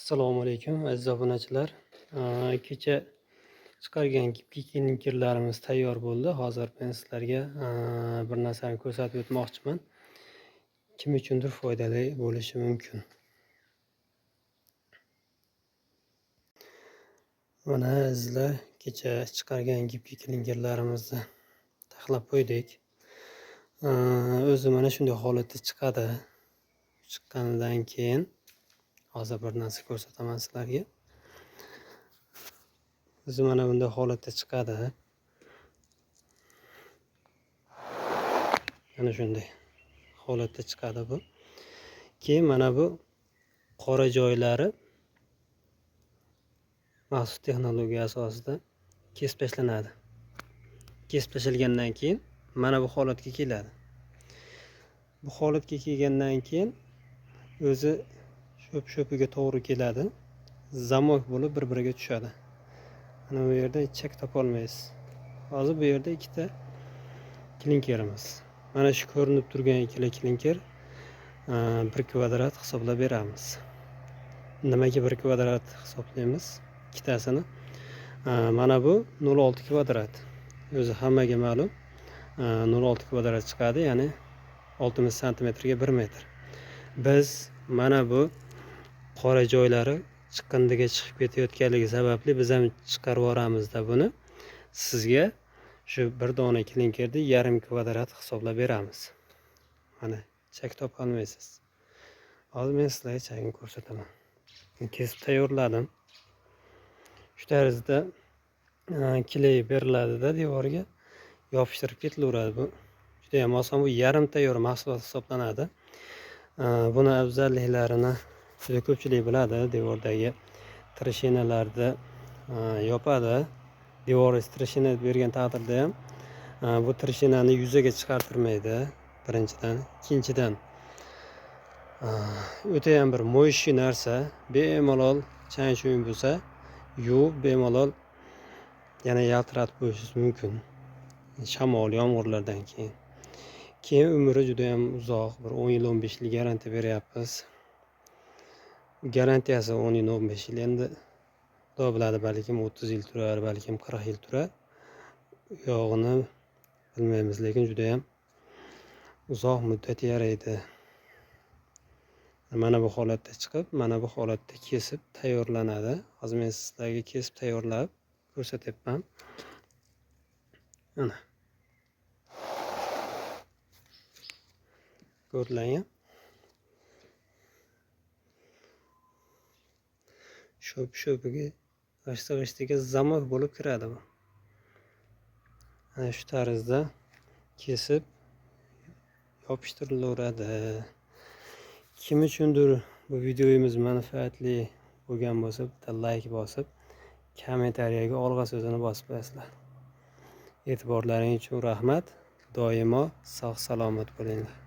Assalomu alaykum aziz obunachilar. Kecha chiqargan klinkerlarimiz tayyor bo'ldi. Hozir men sizlarga bir narsani ko'rsatib o'tmoqchiman. Kim uchundir foydali bo'lishi mumkin. Mana azizlar, kecha chiqargan klinkerlarimizni taxlab qo'ydik. O'zi mana shunday holatda chiqadi. Chiqqanidan keyin hozir bir narsa ko'rsataman sizlarga. O'zi mana bunday holatda chiqadi. Mana shunday holatda chiqadi bu. Keyin mana bu qora joylari maxsus texnologiya asosida kesib tashlanadi. Kesib tashlangandan keyin mana bu holatga keladi. Bu holatga kelgandan keyin o'zi sho'p-sho'piga to'g'ri keladi. Zamok bo'lib bir-biriga tushadi. Mana bu yerda chak topa olmaysiz. Hozir bu yerda ikkita klinkerimiz. Mana shu ko'rinib turgan ikkala klinker 1 kvadrat hisoblab beramiz. Nimaga 1 kvadrat hisoblaymiz? Ikkitasini. Mana bu 0.6 kvadrat. O'zi hammaga ma'lum. 0.6 kvadrat chiqadi, ya'ni 60 santimetrga 1 metr. Biz mana bu qora joylari chiqindiga chiqib ketayotganligi sababli biz ham chiqarib yuboramizda buni. Sizga shu bir dona klinkerni 1.5 kvadrat hisoblab beramiz. Mana chak topa olmaysiz. Hozir men sizlarga chakni ko'rsataman. Kesib tayyorladim. Shu tarzda kley beriladida devorga yopishtirib ketilaveradi bu. Juda ham oson, bu yarim tayyor mahsulot hisoblanadi. Buni afzalliklarini juda ko'pchilik biladi. Devordagi trishinalarni yopadi. Devoringiz trishina bergan taqdirda ham bu trishinani yuzaga chiqartirmaydi birinchidan. Ikkinchidan o'ta ham bir mo'yishi narsa, bemalol chang-chung bo'lsa yuvib bemalol yana yaltiratib qo'yishingiz mumkin. Shamol, yomg'irlardan keyin. Keyin umri juda ham uzoq, bir 10 yil, 15 yil garantiya beryapmiz. Garantiyasi 10 yil, 15 yil. Endi Xudo biladi, balkim 30 yil turar, balkim 40 yil turar. U yog'ini bilmaymiz, lekin juda ham uzoq muddat yaraydi. Mana bu holatda chiqib, mana bu holatda kesib tayyorlanadi. Hozir men sizlarga kesib tayyorlab ko'rsatyapman. Mana. Ko'rdinglarmi? Sho'p-sho'piga, g'ishti-g'ishtiga zamok bo'lib kiradi bu. Ana shu tarzda kesib yopishtirilaveradi. Kim uchundir bu videomiz manfaatli bo'lgan bo'lsa, bitta like bosib, kommentariyaga olg'a so'zini bosib qo'yasizlar. E'tiborlaring uchun rahmat. Doimo sog' salomat bo'linglar.